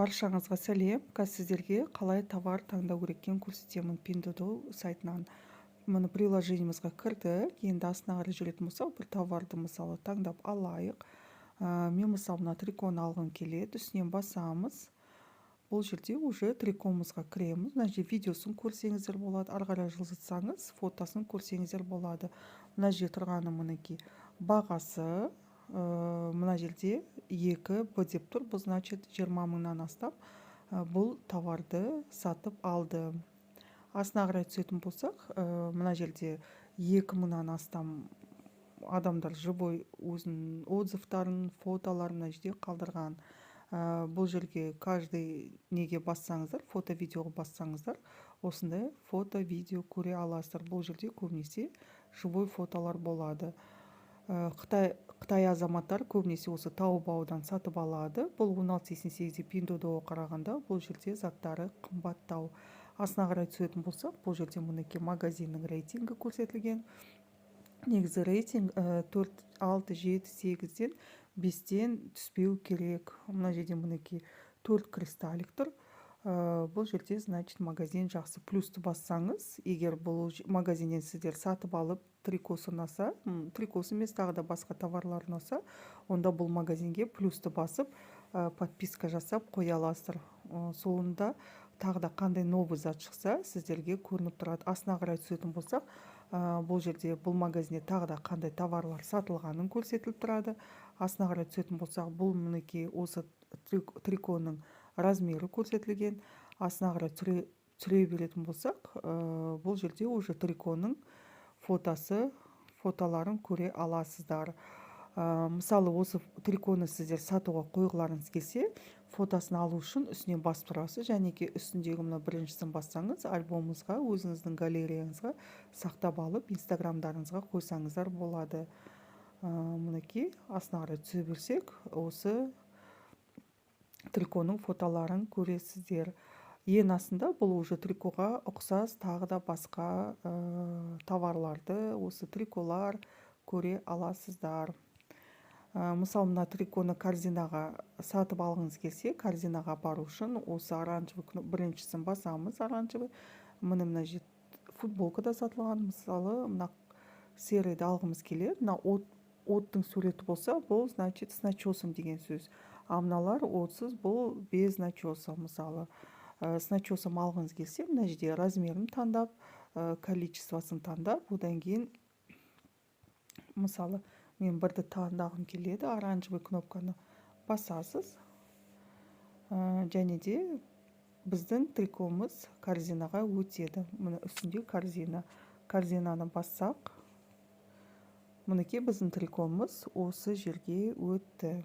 Баршаңызға сәлем! Қазір сіздерге қалай товар таңдау керек екенін көрсетемін Пиндуодуо сайтынан. Міне, приложениемізге кірдік. Енді астына қарай жүретін болсақ, бір товарды, мысалы, таңдап алайық. Мен, мысалы, мына триконы алғым келеді. Үстінен басамыз. Бұл жерде уже трикомызға кіреміз. Мына жерде видеосын көрсеңіздер болады, ары қарай жылжытсаңыз, фотосын көрсеңіздер болады. Мына жерде тұрғаны, мінекей, бағасы. Мына жерде 2 Б деп тұр. Бұл, значит, 20 мыңнан астам бұл товарды сатып алды. Астына қарай түсетін болсақ, мына жерде 2000-нан астам адамдар живой өзінің отзывтарын, фотоларын мына жерде қалдырған. Бұл жерге каждый неге бассаңыздар, фото, видеоға бассаңыздар, осындай фото, видео көре аласыздар. Бұл жерде көбінесе живой фотолар болады. Қытай азаматтары көбінесе осы Таобаодан сатып алады. Бұл 16,88-де Пиндуодуоға қарағанда бұл жерде заттары қымбаттау. Астына қарай түсетін болсақ, бұл жерде, мінекей, магазиннің рейтингі көрсетілген. Негізі рейтинг 4, 6, 7, 8-ден, 5-тен түспеу керек. Мына жерде, мінекей, төрт кристаллик тұр. Бұл жерде, значит, магазин жақсы. Плюсті бассаңыз, егер бұл магазиннен сіздер сатып алып, трикосы ұнаса, трикосы емес, тағы да басқа товарлар ұнаса, онда бұл магазинге плюсті басып, подписка жасап қоя аласыздар. Соңында тағы да қандай новый зат шықса, сіздерге көрініп тұрады. Астына қарай түсетін болсақ, бұл жерде бұл магазинде тағы да қандай товарлар сатылғанын көрсетіліп тұрады. Астына қарай түсетін болсақ, бұл, мінекей, осы триконың размері көрсетілген. Астына қарай түсіре беретін болсақ, бұл жерде уже триконың фотосы, фотоларын көре аласыздар. Мысалы, осы триконы сіздер сатуға қойғыларыңыз келсе, фотосын алу үшін үстінен басып тұрасыз және үстіндегі мына біріншісін бассаңыз, альбомыңызға, өзіңіздің галереяңызға сақтап алып, инстаграмдарыңызға қойсаңыздар болады. Мінекей, астына қарай түсе берсек, осы триконың фотоларын көресіздер. Ең астында бұл уже трикоға ұқсас тағы да басқа товарларды, осы триколар көре аласыздар. Мысалы, мына триконы корзинаға сатып алғыңыз келсе, корзинаға бару үшін осы оранжевый біріншісін басамыз, оранжевый. Міне, мына жерде футболка да сатылған. Мысалы, мына серыйды алғымыз келеді. Мына от, оттың суреті болса, бұл, значит, с начесом деген сөз, а мыналар отсыз, бұл без начеса. Мысалы, с начесом алғыңыз келсе, мына жерде размерін таңдап, количествосын таңдап, одан кейін, мысалы, мен бірді таңдағым келеді, оранжевый кнопканы басасыз және де біздің трикомыз корзинаға өтеді. Міне, үстінде корзина. Корзинаны бассақ, мінекей, біздің трикомыз осы жерге өтті.